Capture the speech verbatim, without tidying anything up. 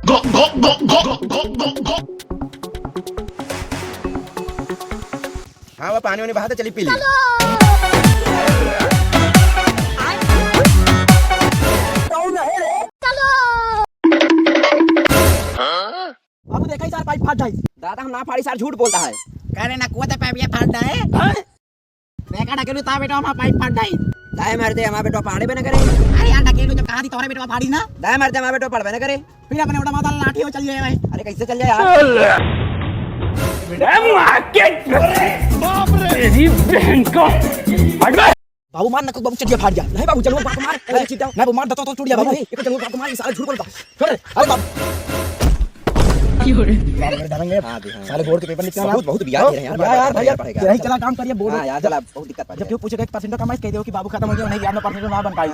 हाँ, वो पानी वानी बहा दे, चली पी ली। बाबू, देखा ही सार, पाइप फाट जाई। दादा, हम ना फाड़ी सार, झूठ बोलता है। कह रहे ना, कुआ ते पाइप ये फाट जाए। हाँ? देखा ढकेलू, ता बेटा हमार पाइप फाट जाई। दाए मार दे, हमार बेटा फाड़े बे न करे। अरे यार ढकेलू, जब कहा थी तोहरे बेटा फाड़ी ना। दाए मार दे, हमार बेटा फाड़बे न करे। फिर अपने बेटा माता लाठी हो चल जाए भाई। अरे कैसे चल जाए यार? अरे मार के, तेरी बहन को। हट बे। बाबू मार ना, बाबू चटिया फाट गया। नहीं बाबू, चलो बात मार। अरे चीट जाओ। नहीं बाबू मार देता तो टूट गया बाबू। नहीं, ये तो चलो बात मार, ये साला झूठ बोलता। छोड़। अरे बाबू। की हो रे? बाबू रे धरंगे। हाँ, हाँ। साले बोर्ड के पेपर लिख के बहुत, बहुत बिया दे रहे हैं यार, यार, बार-बार यार, पढ़ेगा। यही चला काम करिए, बोर्ड। हाँ, यार, चला, बहुत दिक्कत पड़ जब रही है। क्यों पूछेगा एक परसेंट का, मैं कह दो कि बाबू खत्म हो गया, नहीं, यार, मैं परसेंट ना बन पाई।